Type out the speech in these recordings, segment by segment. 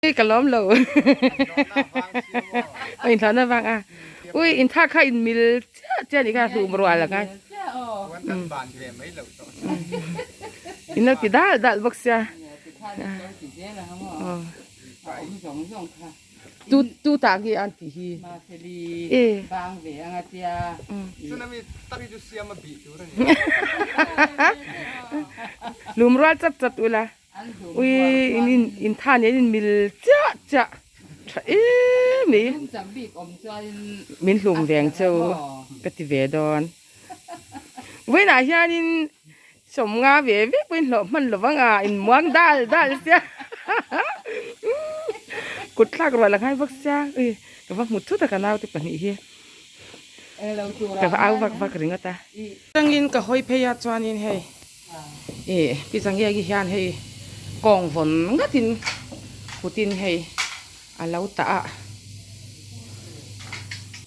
Ka lawm lo. Oi inthlan avang a. Ui intha kha in mil chiah chiah nih kha hlum rual ang a. In lo ti dal dal bawk sia. Tu tu ta nge an tih hi. E. Lum rual chat chat ula. Ui in in in tha nen in mil chiah chiah tha em mai min hlum veng chu ka ti ve dawn vawiinah hianin sawmnga ve ve pawhin hlawh hman lo vang a in muang dal dal sia kut thlak rual a ngai bawk sia ui ka va hmu thut a ka naute pahnih hi ka va au vak vak ringawt a. Tangin ka hawi phei a chuanin hei. Ih pi Zangiagi hian hei kawng vawn ngatin kutin hei a lo tah a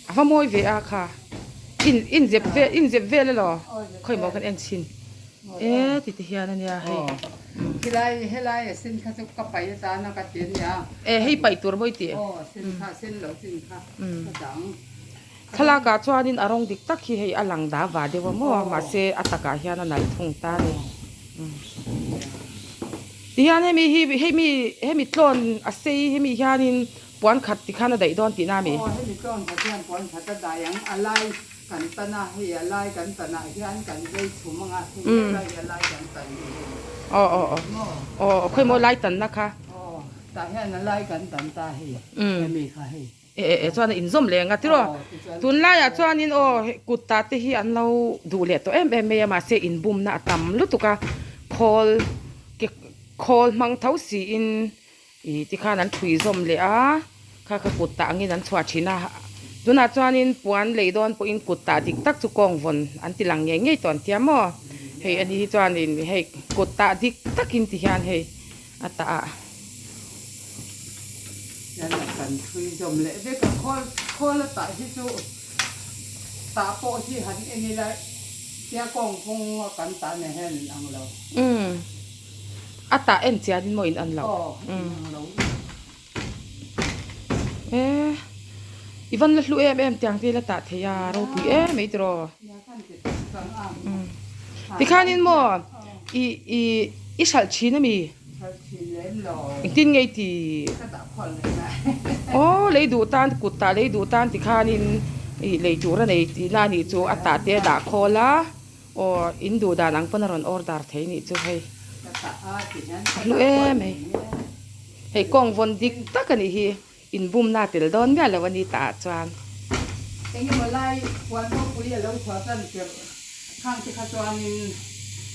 a va mawi ve a kha in in zep vel in zep vel elaw khawi maw kan en chhin e ti te hian ania hei helai helai a sen kha chu ka paih atana ka ti ania e hei paih tur mawi tih aw sen kha sen lo chin kha ka dang. Thlalak ah chuanin a rawng dik tak hi hei a lang da va deuh a maw mahse a takah hian a nalh thung ta a ni. Tihian hemi hi hemi hemi tlawn a sei hemi hianin puan khat tikhan a daih dawn tihna a mi? Aw hemi tlawn khat hian puan khat a daih ang a lai kan tan a hei a lai kan tan ah hian kan vei chhum ang a hei helai hi a lai kan tan hi hei Aw aw aw aw khawi maw lai tanna kha? Aw tah hian a lai kan tan ta hei hemi kha hei. E e e chuan a inzawm leh ang a tiraw? Tunlaiah chuanin aw kut ta te hi an lo duh leh tawh em em mai a mahse inbumna a tam lutuk a khawl ke khawl hmang tho siin ih tikhan an thui zawm leh a kha kha kut tah angin an chhuah thin a tunah chuanin puan lei dawn pawhin kut tah dik tak chu kawng vawn an ti lang ngei ngei tawh an tia maw hei ani hi chuanin hei kut tah dik takin ti hian hei. a tah a. Hian a kan thui zawm leh vek a, khawl khawl a tah hi chu tah pawh hi han en ila tia kawng kawng a kan tah nen hian in ang lo. Umm a tah en chian in maw in an lo. Aw in ang lo. E i van la hlu em em tiang te la tah thei a ropui em mai tiraw. Umm tikhanin maw i i i hralh thin ami? Engtin nge i ti? Aw lei duh tan kut tah lei duh tan tikhanin i lei tur a nei tihna a nih chu a tah te a dah khawl a aw in duh dan ang pawn a rawn order thei nih chu hei a hlu em hei hei kawng vawn dik tak a nih hi. Inbumna tel dawn miah lo a ni tah chuan. Engemaw lai puan ropui a lo chhuah tan tirh khang te kha chuanin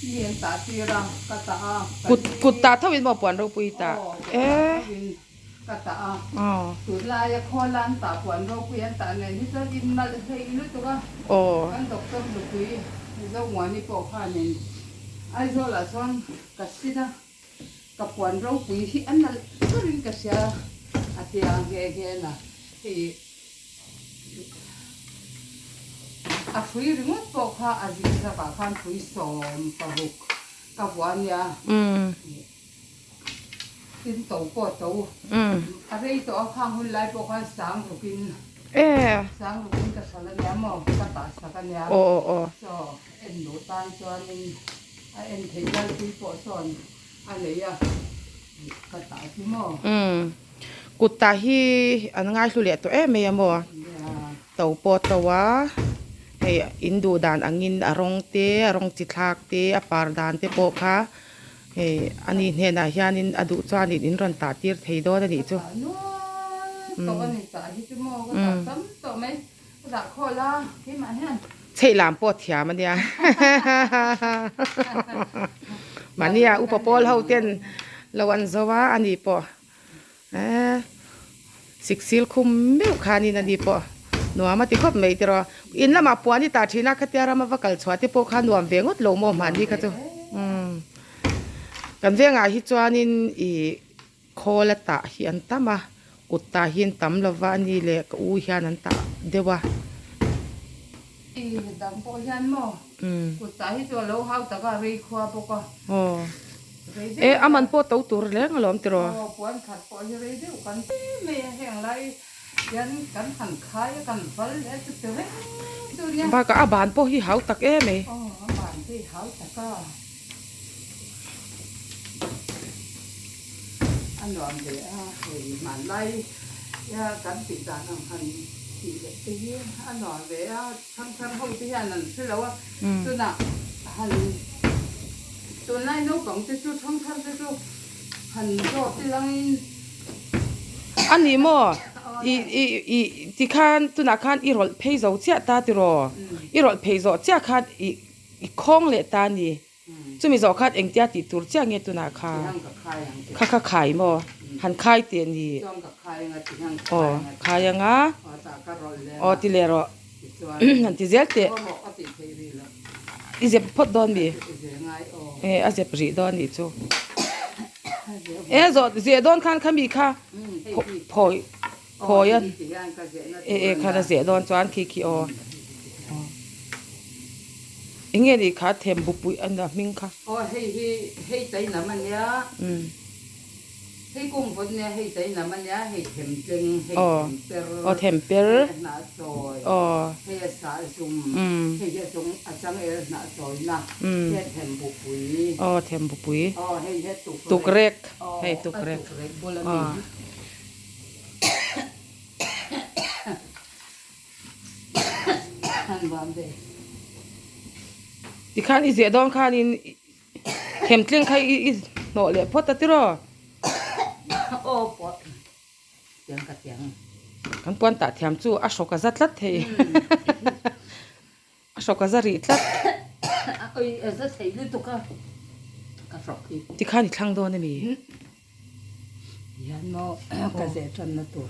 mi an tah tir a, ka tah a, ka Kut kut tah tho in maw puan ropui tah? Aw, kut tah tho in ka tah a. Tunlaia khawla an tah puan ropui an tah nen hi chuan inmalh hlei lutuk a. Kan doctor nupui Zomuani pawh khanin Aizawlah chuan ka sin a. Ka puan ropui hi a nalh berin ka hria a tia nghe nghe na hei a hrui ringawt pawh kha a zikzak ah khan hrui 16 ka vuah ania tin to pawh to a rei tawh a khang hun lai pawh khan sang rukin sang rukin ka hralh ania maw ka tah sak ania chaw en duh tan chuanin. A en theih lalpui pawh sawn a nei a, ka tah chu maw? Umm, kut tah hi an ngaihlu leh tawh em mai a maw? To pawh to a, hei in duh dan angin a rawng te, a rawng chi thlak te, a par dan te pawh kha hei ani hnenah hianin a duh chuanin in rawn tah tir thei dawn a nih chu. Ka tah nual tawh a ni tah hi chu maw? Ka tah tam tawh mai. Chheih lam pawh thiam a nia. Mahnia upa pawl ho ten lo an zo a, ani pawh eh siksil khum meuh khanin ani pawh nuam a ti khawp mai tiraw. In lamah puan i tah thin a, khatia rama va kal chhuah te pawh kha nuam ve ngawt lo maw mahni kha chu. Kan vengah hi chuanin ih. Khawl a tah hi an tam a, kut tah hi an tam lo va, ani leh ka u hian an tah deuh a. I dang pawh hian maw kut tah hi chu a lo hau tak a, rei khua bawk a. Aw, Rei E deuh a man pawh to tur reng alawm tiraw. Aw puan khat pawh hi rei deuh kan ti mai a heng lai hian kan han khai a kan val leh a chuti reng chu nia. Bakah a ban pawh hi hau tak em ei. Aw a ban te hi hau tak a. A nuam ve a hei hmanlai ia kan tih dan ang han tih leh te hi a nuam ve a. Thangthar ho te hian an hre lo a, tunah han tunlai naupang te chu thangthar te chu han zawt ilangin. A ni maw? I i i tikhan tunah khan i rawlh phei zo chiah ta tiraw? I rawlh phei zawh chiah khan i i khawng leh ta a ni. Chumi zawh khan engtia tih tur chiah nge tunah kha? Kha kha khai maw? Han khai teh ni. Aw khai anga. Aw ti leh rawh. Han ti zel teh. I zep phawt dawn mi? E a zep rih dawn nih chu. E zawh zeh dawn khan khami kha phawi phawi a e e khan a zeh dawn chuan khi khi aw. Enge nih kha them bupui a nia hming kha. Aw hei hi hei tai nam a nia hei kung vawt nia hei tai nam a nia hei them tleng hei them per aw them per hei a hnah chawi aw hei a sah zum hei hi a chung a changel hnah chawi na hei a them bupui aw them bupui aw hei hi a tuk tuk rek aw hei tuk a rek tuk rek bul a mi hi. Tikhan i ziah dawn khanin themtling kha i hnawh leh phawt a tiraw? Kan puan tah thiam chu a hrawk a za tlat thei a hrawk a za rih tlat. Tikhan i thlang dawn a mi? Hian maw ka zeh tanna tur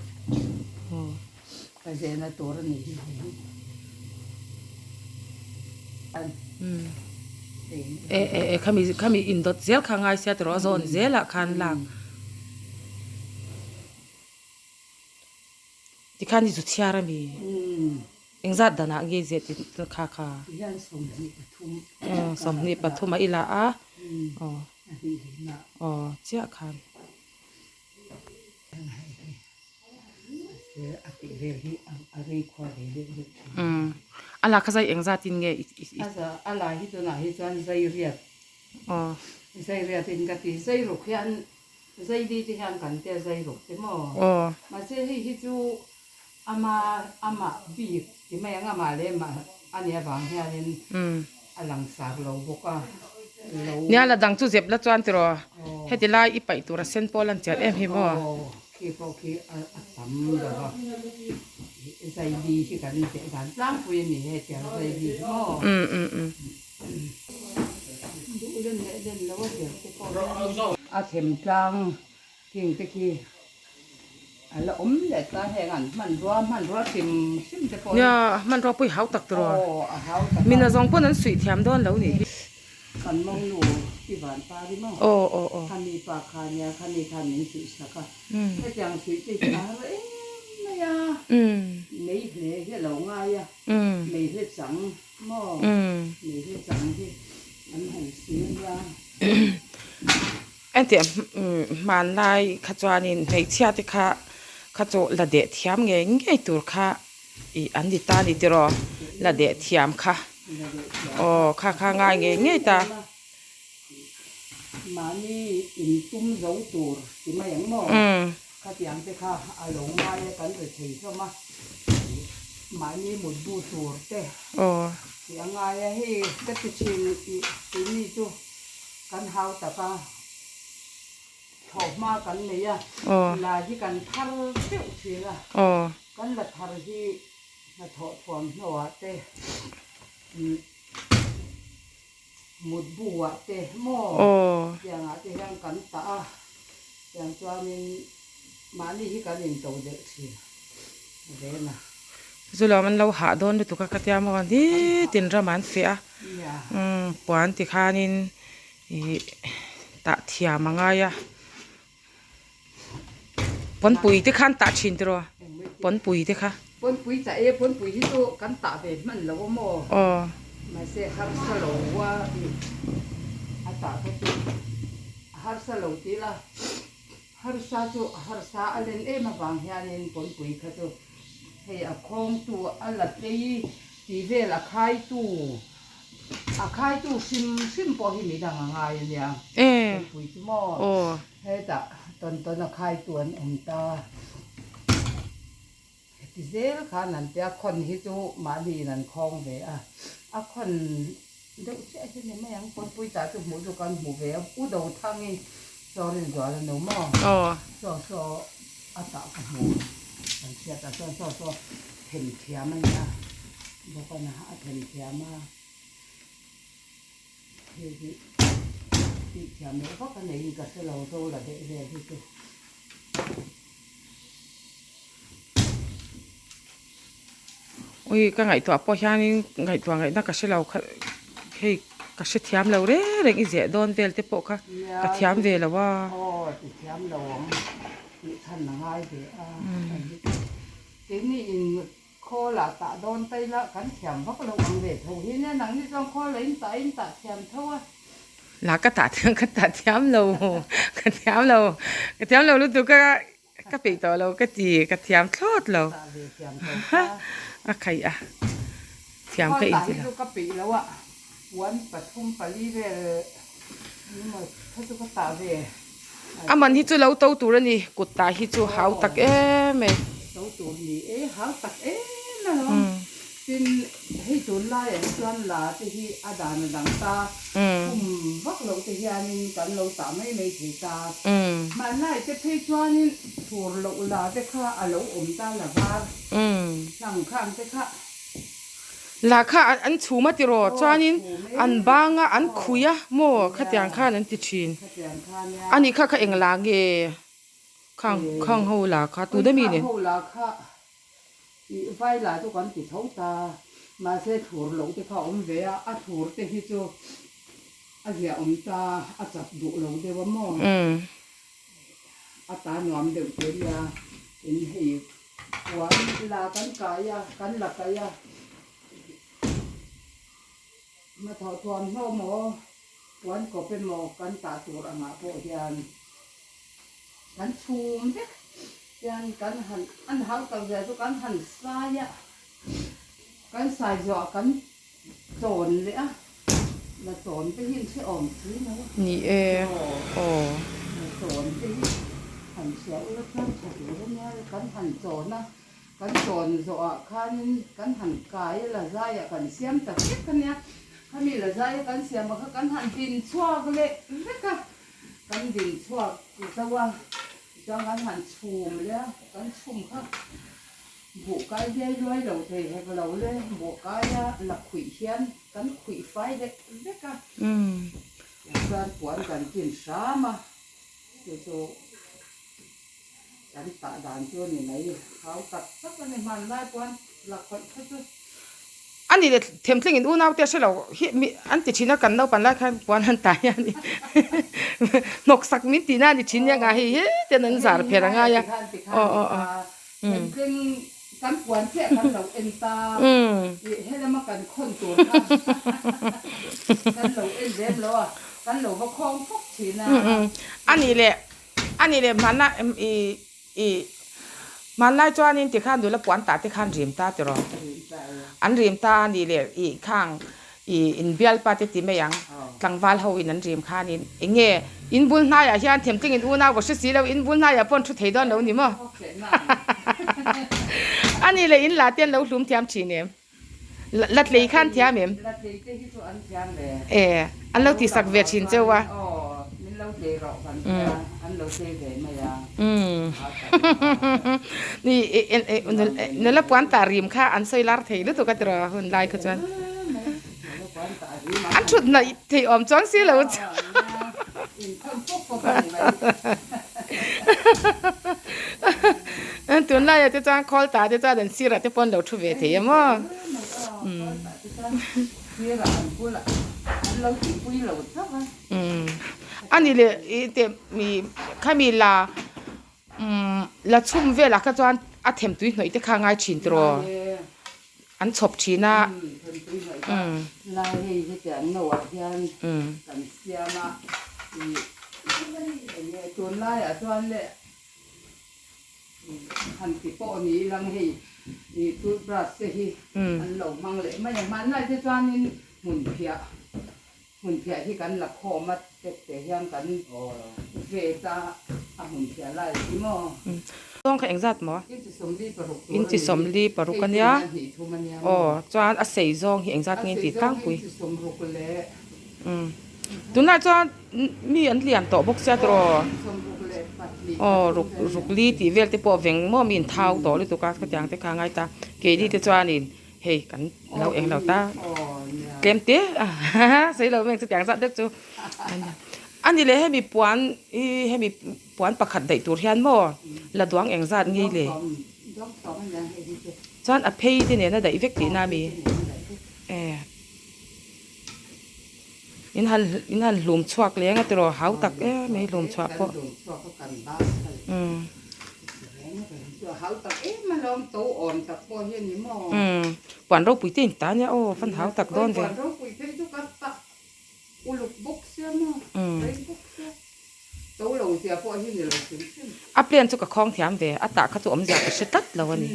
ka zehna tur a nih hi hei e e e khami khami indawt zel kha ngai sia tiraw a zawn zelah khan lak tikhan i zu chhiar a mi engzat danah nge zeh tih kha kha 25 a i la a aw. Aw chiah khan. Umm a la kha zai eng zat in nge i i. A la hi tunah hi chuan zai riat. Aw. Zai riat in ka ti zai ruk hian zai di te hian kan tia zai ruk te maw. Aw. Mahse hei hi chu ama amah bik ti mai ang amah leh mah a nih avang hianin. A langsar lo bawk a, lo. Nia la dang chu zep la chuan tiraw, heti lai i paih tur a sen pawl an chian em hi maw? Aw, khi pawh khi a tam lo va, Zaili hi kan zeh dan tlangpui a ni hetiang Zaili hi maw? Um um um. Duh len leh len lo a zir te pawh hian. A them tlang King te khi a la awm leh ta heng an hmanrua hmanrua hrim hrim te pawh hi. Nia hmanrua pawh i hau tak tiraw. Aw a hau tak a. Mina zawng pawn an suih thiam dawn lo nih hi. Kan mawngnu i van par i maw. Aw aw aw. Khami pa kha nia khami khan min suih sak a. Hetiang suih te hi a har em mai a. Mei hle hi a lo ngai a. Mei hle chang maw. Mei hle chang hi an han sil nia. Engtiah hmanlai kha chuanin hmeichhia te kha kha chu la deh thiam ngei ngei tur kha ih an ni ta a ni tiraw la deh thiam kha aw kha kha ngai ngei ngei ta. Mahni in tum zo tur ti mai ang maw? Khatiang te kha a lo ngai a kan ri thei hlawm a, mahni mutbu tur te tih a ngai a, hei ka ti thin ih keini chu kan hau tak a, thlawhhma kan nei a, la hi kan thar deuh thin a, kan la thar hi hnathawh thuamhnaw ah te Mutbu ah te maw tiang ah te hian kan tah a, tiang chuanin mahni hi kan into delh thin ven a. Chu lawm an lo hah dawn lutuk a ka tia maw nitin ram an feh a, puan ti khanin ih tah thiam a ngai a, pawnpui te khan tah thin tiraw pawnpui te kha. Pawnpui tah e pawnpui hi chu kan tah ve hman lo a maw mahse harsa lo a ih a tah kha chu harsa lo ti ila, harsa chu harsa a len em avang hianin pawnpui kha chu hei a khawngtu a la tlei tih vel a khaitu a khaitu hrim hrim pawh hi midang a ngai a nia pawnpui chu maw hetah tawn tawn a khaitu an awm ta. Heti zel khan an tia khawn hi chu mahni in an khawng ve a, a khawn deuh chiah hi ni mai ang, Pawnpui tah chu hmuh chu kan hmu ve a, U Dothangi saw Rinzual a nu maw? Saw saw a tah ka hmu kan hriat ah chuan saw saw them thiam a nia bawk a na a them thiam a, hei hi tih thiam loh vak a neiin ka hre lo zo la deh vel hi chu. Ui ka ngaihtuah pawh hianin ngaihtuah ngaihna ka hre lo kha hei ka hre thiam lo reng reng i ziah dawn vel te pawh kha ka thiam ve lo a. Aw ti thiam lo ang tih chhan a ngai ve a keini in khawl ah tah dawn ta ila kan thiam vak lo ang ve tho hi nia nangni chuan khawl ah in tah in tah thiam tho a. La ka tah thiam ka tah thiam lo ka thiam lo ka thiam lo lutuk a. Ka peih tawh lo ka ti, ka thiam thlawt lo. A khaih a, thiam ka inti lo. Ka peih lo a, puan pathum pali vel engemaw kha chu ka tah ve. A man hi chu lo to tur a ni, kut tah hi chu hau tak em e. To tur ni e, hau tak em alawm. Tin, hei tunlaiah hi chuan la te hi a dan a dang ta, khum vak loh te hianin kan lo tah mai mai thei ta. Hmanlai te phei chuanin thur loh la te kha a lo awm ta la var hlang khang te kha. La kha an chhum a tiraw chuanin an bang a an khui a maw khatiang khan an ti thin. A nih kha kha eng la nge khang khang ho la kha tu deuh mi nen. Ih vai lah chu kan ti tho ta, mahse thur loh te kha a awm ve a, a thur te hi chu a ziah awm ta, a chak duh lo deuh a maw? A ta nuam deuh te nia, in hei puan la kan kai a, kan la kai a, hmathawh thuamhnaw maw, puan kawp emaw kan tah tur angah pawh hian. Kan chhum vek hian kan han an hau tak zia chu kan han sai a, kan sai zawh ah kan chawn leh a, la chawn te hi an hrehawm si lo a. Ni e, aw. La chawn te hi han hria ula chuan tha tur a nia, kan han chawn a, kan chawn zawh ah khanin kan han kai a, la zai ah kan siam ta vek a nia, khami la zai a kan siam ah kha kan han din chhuak leh vek a. Kan din chhuak zo a, tichuan kan han chhum leh a, kan chhum kha buh kai biai luai lo thei hek lo le, buh kaia la khuih hian kan khuih fai leh vek a, tichuan puan kan tin hram a, chu chu kan tah dan chu a ni mai, hau tak tak a ni hmanlai puan la khawih kha chu. A nih leh themthleng in unau te a hre lo hi mi an ti thin a kan naupan lai khan puan an tai a ni hnawk sak min tih na a ni thin nia nga hei he ten an zar pher a ngai a aw aw aw Themthleng kan puan chiah kan lo en ta ih helama kan khawn tur kha kan lo en lem lo a kan lo va khawng fawk thin a. A nih leh a nih leh hmanna ih Ih, hmanlai chuanin tikhan nula puan tah te khan rim ta tiraw? An rim ta a nih leh ih khang ih inbialpa te ti mai ang, tlangval ho in an rim khanin eng nge in bul hnaiah hian themtling in unau va hre si lo, in bul hnaiah pawh an thu thei dawn lo ni maw? A nih leh in la te an lo hlum thiam thin em? La tlei khan thiam em? La tlei te hi chu an thiam ve. E, an lo tihsak ve thin cheu a. Aw, min lo tlei rawh kan tia, an lo tlei ve mai a. Ni, nula puan tah rim kha an sawi lar thei lutuk a tiraw hun lai kha chuan. An thut hnaih thei awm chuang si lo chu. Tunlaiah te chuan khawl ta te chuan an sirah te pawh an lo thu ve thei a maw. A ni leh i teh mi khami la la chhum velah kha chuan a them tui hnawih te kha a ngai thin tiraw. An chhawp thin a. Tunlaiah chuan le han ti pawh ni ilang hei ih toothbrush te hi an lo hmang leh mai a. Hmanlai te chuanin hmunphiah hmunphiah hi kan la khawm a tep te hian kan vet a a hmunphiah lai hi maw. Zawng kha engzat maw? Inchi 46 tur a Inchi ni hi. 46 Hei a nia. chu hnih thum a nia maw. Aw chuan a sei zawng hi engzat A nge sei tih zawng hi tlangpui. inchi 60 leh. Tunah chuan mi an lian tawh bawk sia tiraw? Aw ruk ruk li tih vel te pawh veng maw mi in thau tawh lutuk a khatiang te kha a ngai ta. Keini te chuanin hei kan lo eng lo ta tlem te sawi lo mai ang chutiang zat deuh chu a ni le hemi puan hi hemi puan pakhat daih tur hian maw la duang eng zat nge le chuan a phei te nen a daih vek tihna a mi e. In han in han hlum chhuak leng a tiraw hau tak em mai hlum chhuah pawh umm umm puan ropui te in ta ania aw van hau tak dawn ve umm a plan chu ka khawng thiam ve a tah kha chu awmzia ka hre tlat lo a ni.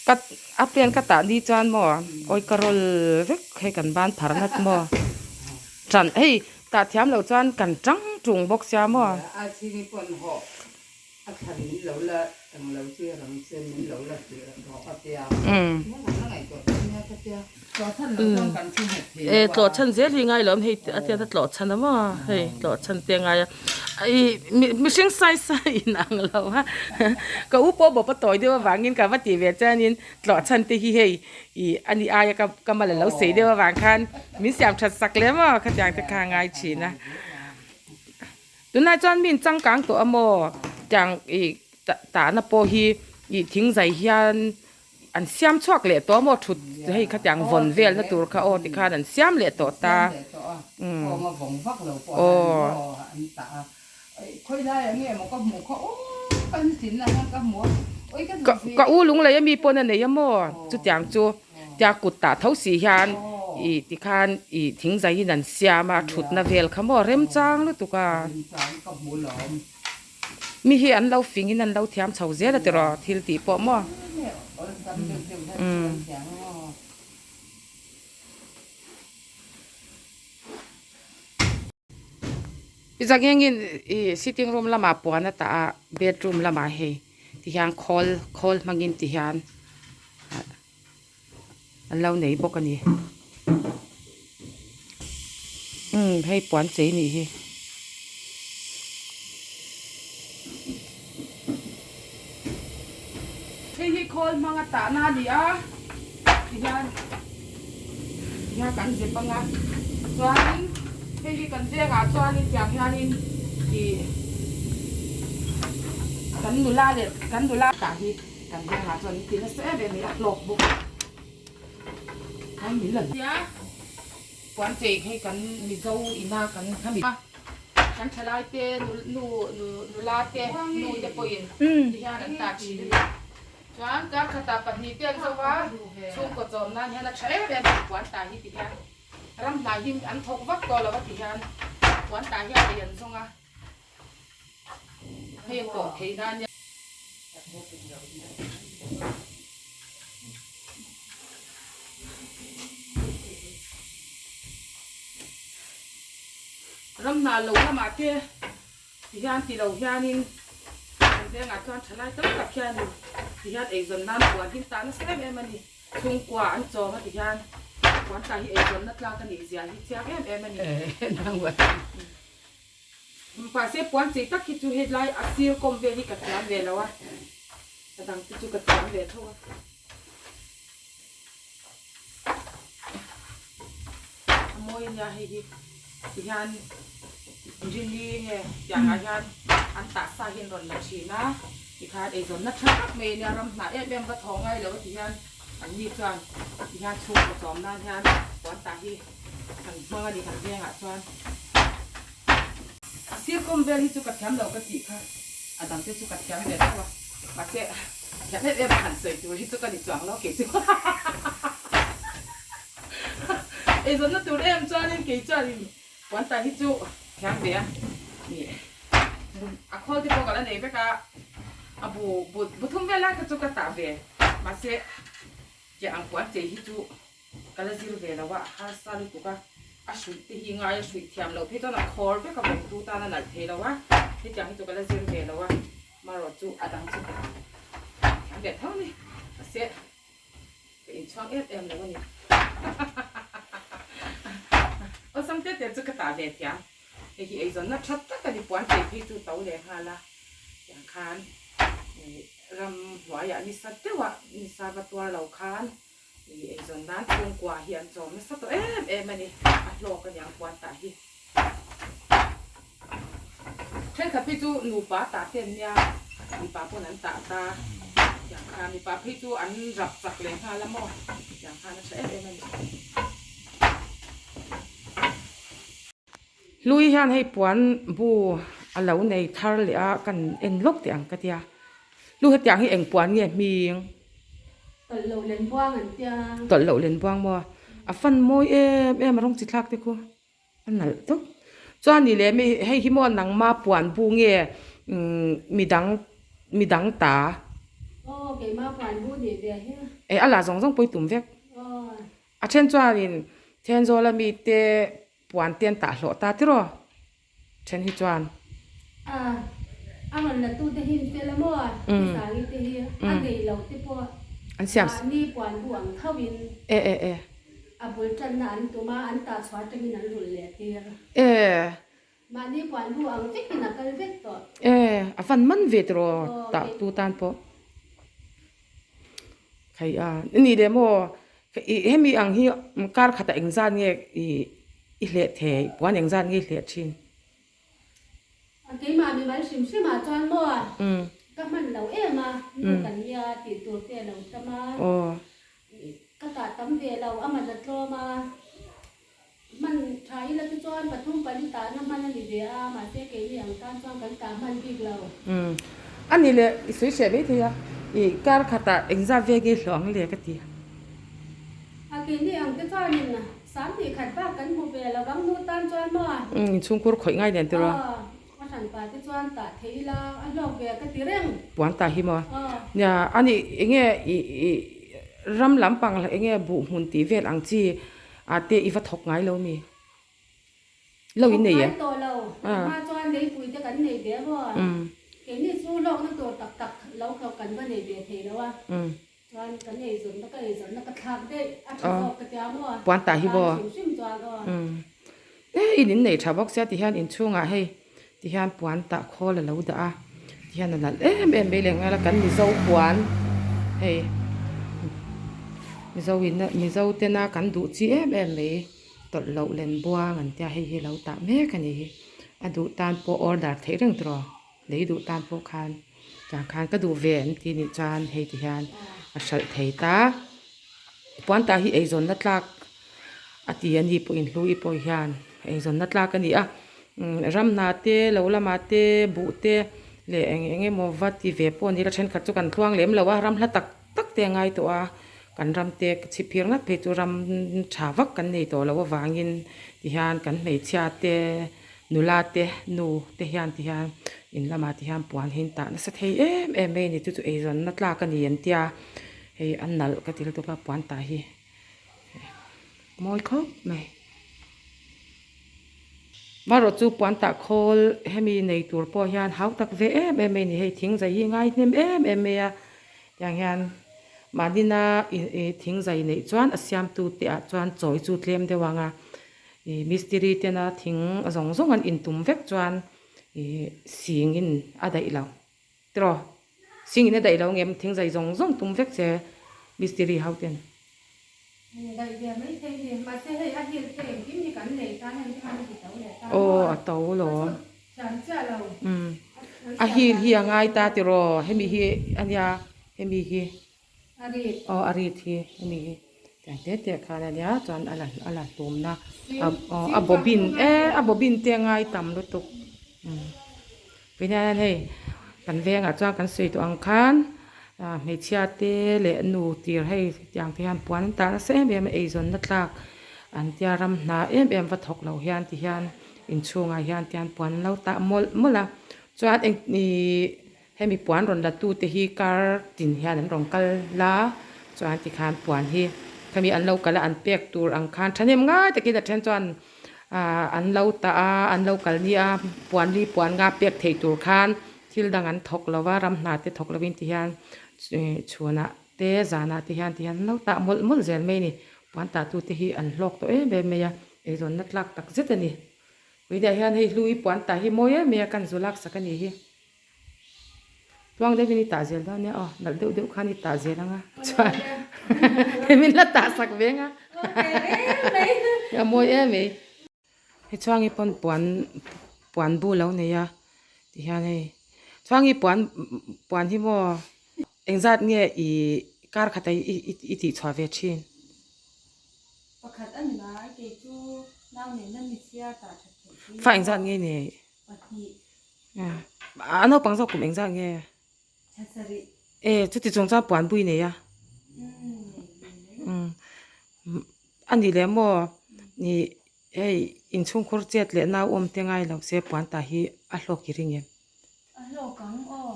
Ka a pen ka tah ni chuan maw awi ka rawl vek hei kan ban phar ngat maw tan hei tah thiam loh chuan kan tang tung bawk sia maw. E tlawh chhan zel hi ngai lo hei a tiat a tlawh chhan a maw hei tlawh chhan te a ngai a ih mihring size a inang lo a ka u pawh bawp a tawi deuh avangin ka va tih ve chuanin tlawh chhan te hi hei ih a ni aia ka ka mal a lo sei deuh avang khan min siam that sak lem a khatiang te kha a ngai thin a. Tunlai chuan mi in changkang tawh a maw tiang ih tahna pawh hi ih thing zai hian an siam chhuak leh tawh a maw thut hei khatiang vawn velna tur kha aw tikhan an siam leh tawh ta umm aw. Ka u lunglei ami pawn a nei a maw chutiang chu. Tia kut tah tho si hian ih tikhan ih thing zaiin an siam a thutna vel kha maw remchang lutuk a. Mi hi an lo fing in an lo thiam chho zel a tiraw thil tih pawh maw. Umm. Zangengin ih sitting room lamah puan a tah a bedroom lamah hei tihian khawl khawl hmangin tihian an lo nei bawk a ni umm hei puan chei nih hi. Hei hi khawl hmanga tahna a ni a tihian tihian kan zep anga chuanin hei hi kan vengah chuanin tiang hianin ih kan nula leh kan nula tah hi kan vengah chuan an ti nasa em em a ni a hlawk bawk a min la tia puan chei hei kan mizo ina kan hami a. Kan thalai te nu nula te nu te pawhin tihian an tah thin a ni. Chuan kar khatah pahnih te an zo va, chhungkaw chawm nan hian a tha em em a ni puan tah hi tihian ram hnai hi an thawk vak tawh lo a tihian puan tah hian ei an zawng a, hei a tawh theih nan nia. Ram hna lo lamah te ti hian ti lo hianin kan vengah chuan thalai tam tak hianin ti hian eizawn nan puan hi an tah nasa em em a ni. Chhungkua an chawm a ti hian puan tah hi eizawnna tlak a nih zia hi chiang em em a ni. Mahse puan chei tak hi chu hetlai a sir kawm vel hi ka thiam ve lo a, a dang te chu ka thiam ve tho a. A mawi ania hei hi tihian rini nge tiangah hian an tah sa hi an rawn la thin a tikhan eizawnna tha tak mai ania ram hnah em em va thaw ngai lo a tihian an ni chuan tihian chhungkaw chawm nan hian puan tah hi an hmang a ni kan vengah chuan a sir kawm vel hi chu ka thiam lo ka tih kha a dang te chu ka thiam ve tho a mahse thiam em em a han sawi tur hi chu ka ni chuang lo kei chu. Eizawnna tur em chuanin kei chuanin puan tah hi chu thiam ve a ni. A khawl te pawh ka la nei vek a, a bu bu bu thum vel lai kha chu ka tah ve. Mahse tiang ang puan chei hi chu ka la zir ve lo a, a harsa lutuk a, a hruih te hi ngai a hruih thiam loh phei chuan a khawr vek a vawmtu tan a nalh thei lo a, hetiang hi chu ka la zir ve lo a, marawh chu a dang chu ka thiam ve tho a ni. Mahse. Ka inchhuang em em lo a ni. Awlsam te te chu ka tah ve thiam. Hei hi eizawnna tha tak a ni puan chei phei chu to leh nghal a. Tiang khan ram hnuaiah nisa deuhah nisa va tuar lo khan eizawn nan chhungkua hi an chawm nasa tawh em em a ni. A hlawk a niang puan tah hi. Thenkhat phei chu nupa tah te an nia, mipa pawn an tah ta tiang khan mipa phei chu an rap chak leh nghal a maw tiang khan a tha em em a ni. Hlui hian hei puan bu a lo nei thar leh a kan en lawk teh ang ka tia. Hlu hetiang hi eng puan nge hming? Tawlh loh len buang an tia. Tawlh loh len buang maw? A fan mawi em em a rawng chi thlak te khu. A nalh tawp. Chuan ni leh mi hei hi maw nangma puan bu nge midang midang ta? Aw keima puan bu nih ve hi. E a la zawng zawng pawh i tum vek. Aw. A then chuanin Thenzawl ami te puan te an tah hlawh ta tiraw? Then hi chuan. A a rawn la tu te hi in fel a maw? Tisangi te hi a nei lo te pawh An siam. Mahni puan bu ang tho in. E e e. A bul tanna an tum a, an tah chhuah atangin an rulh leh tir. E. Mahni puan bu ang vekin a kal vek tawh. E, a van man ve tiraw tah tu tan pawh. Khai a, ni leh maw i hemi ang hi kar khatah engzat nge i i hleh thei, puan engzat nge i hleh thin? A keimah mimal hrim hrim ah chuan maw ka hman lo em a, nu kan nia tih tur te a lo tam a, ka tah tam ve lo, a man a tlawm a, hman tha ila te chuan pathum pali tahna hman a ni ve a, mahse keini ang tan chuan kan tah hman bik lo. A ni le, i sawi hreh mai thei a, i kar khatah engzat ve nge hlawh ang le ka ti. A keini ang te chuanin Sam tih khat bak kan hmu ve lo vang nu tan chuan maw? Umm inchhungkhur khawih ngai nen tiraw? Aw, a hran pa te chuan tah thei ila a hlawk ve ka ti reng. Puan tah hi maw? Nia, ani enge i i ram lampang lah enge buh hmun tih vel ang chi ah te i va thawk ngai lo mi? Lo in nei em? Thawk ngai tawh lo, a hma chuan leipui te kan nei ve maw? Keini chu hlawkna tur tak tak lo thawk kan va nei ve thei lo a. Chuan kan eizawnna ka eizawnna ka thlak daih a tha zawk ka tia maw? Puan tah hi maw? Hrim hrim chuan aw. E in in nei tha bawk sia tihian inchhungah hei tihian puan tah khawl a lo dah a tihian a nalh em em mai leh nghal a kan mizo puan hei mizo in mizo tena kan duh chi em em mai tawlh loh len buang an tia hei hi lo tah mek a ni hi a duh tan pawh order theih reng tawh. Lei duh tan pawh khan tah khan ka duh ve an ti nih chuan hei ti hian a hralh thei ta. Puan tah hi eizawnna tlak a ti a ni pawhin hlui pawh hian eizawnna tlak a ni a. Ram hna te lo lamah te buh te leh eng eng emaw va ti ve pawh a ni la thenkhat chu kan tluang lem lo a ram hla tak tak te a ngai tawh a. Kan ram te chhipphir ngat phei chu ram tha vak kan nei tawh loh avangin ti hian kan hmeichhia te Nula te, nu te hian ti hian in lamah ti hian puan hi an tah nasa thei em em mai a ni. Chu chu eizawnna tlak a ni an tia, hei a nalh ka ti lutuk a puan tah hi mawi khawp mai. Marawh chu puan tah khawl hemi nei tur pawh hian hau tak ve em em mai a ni. Hei thing zai hi ngai hnem em em mai a, tiang hian mahnina thing zai neih chuan a siamtu te ah chuan chawi chu tlem deuh ang a. Ih mistiri tena thing zawng zawng an intum vek chuan ih sing in a daih lo tiraw sing in a daih lo ngem thing zai zawng zawng tum vek che mistiri ho ten. Daih ve mai thei ni mahse hei a hil te engkim hi kan nei tan heng te khan a ti to leh ta Aw a to lo thiam chiah lo umm a hil hi a ngai ta tiraw hemi hi ania hemi hi. A rit. Aw a rit hi hemi hi tiang te te khan a nia chuan a la a la hlumna aw a bobin e a bobin te a ngai tam lutuk umm tunah hian hei kan vengah chuan kan sawi tawh ang khan ah hmeichhia te leh nu tir hei tiang te hian puan an tah nasa em em a eizawnna tlak. an tia ram hna em em va thawk lo hian ti hian inchhungah hian tian puan an lo tah mawlh mawlh a chuan eng ihh hemi puan rawn la tu te hi kar tin hian an rawn kal la chuan tikhan puan hi khami an lo kal a an pek tur ang khan thahnem ngai takin a then chuan ahh an lo tah a an lo kal nia puan li puan nga pek theih tur khan thil dang an thawk lo va ram hna te thawk lovin ti hian chhunah te zanah te hian ti hian an lo tah mawlh mawlh zel mai a ni puan tah tu te hi an hlawk tawh em em mai a eizawnna tlak tak zet a ni puidah hian hei hlui puan tah hi mawi em mai a kan zu laksak a ni hi. Tluang deuhin i tah zel dawn nia aw, nalh deuh deuh khan i tah zel ang a, chuan min la tah sak ve ang a, a mawi em mai. Hei chuangi pawn puan puan bu lo nei a tihian hei chuangi puan puan hi maw engzat nge i kar khat a i tih chhuah ve thin. Pakhat a ni mai kei chu nau nen a ni sia tah that theih si. Fa engzat nge nei? Pahnih. A naupang zawk kum engzat nge? Thlasarih. E chuti chung chuan puan bui nei a. A nih leh maw ih hei inchhungkhur chet leh nau awm te ngai lo se puan tah hi a hlawk i ring em? A hlawk ang aw.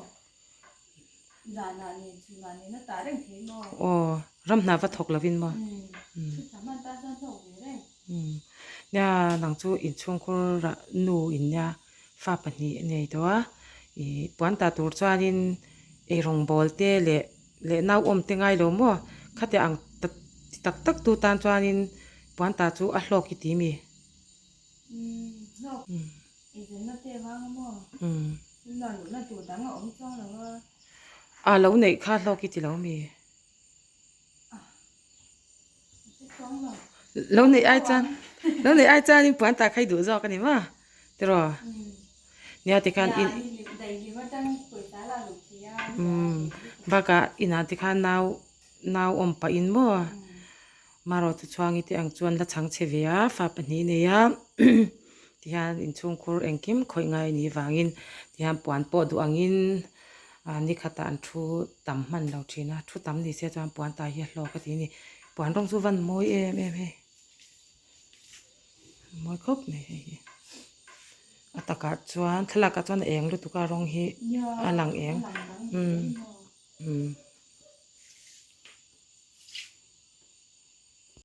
Zanah nen chhunah nen a tah reng thei maw? Aw ram hna va thawk lovin maw? Chutah hman tan chuan hlawk ve reng. Nia nang chu inchhungkhur ah nu in nia fa pahnih a nei tawh a, ih puan tah tur chuanin eirawng bawl te leh leh nau awm te ngai lo maw khati ang tak tak tak tu tan chuanin puan tah chu a hlawk i ti mi? Hlawk eizawnna te vang a maw? Chunah luhna tur dang a awm chuang lo a. A lo neih kha hlawk i ti lo mi? Lo neih ai chuan lo neih ai chuanin puan tah kha i duh zawk a ni maw tiraw nia tikhan in umm bakah inah tikhan nau nau awm pahin maw marawh chu chhuangi te ang chuan la chhang chhe ve a fa pahnih nei a tihian inchhungkhur engkim khawih ngai a nih vangin tihian puan pawh duh angin. Ah ni khatah an thu tam hman lo thin a thu tam ni se chuan puan tah hi a hlawk a ti a ni puan rawng chu van mawi em em hei mawi khawp mai hei hi a takah chuan thlalakah chuan a eng lutuk a rawng hi a lang eng umm umm.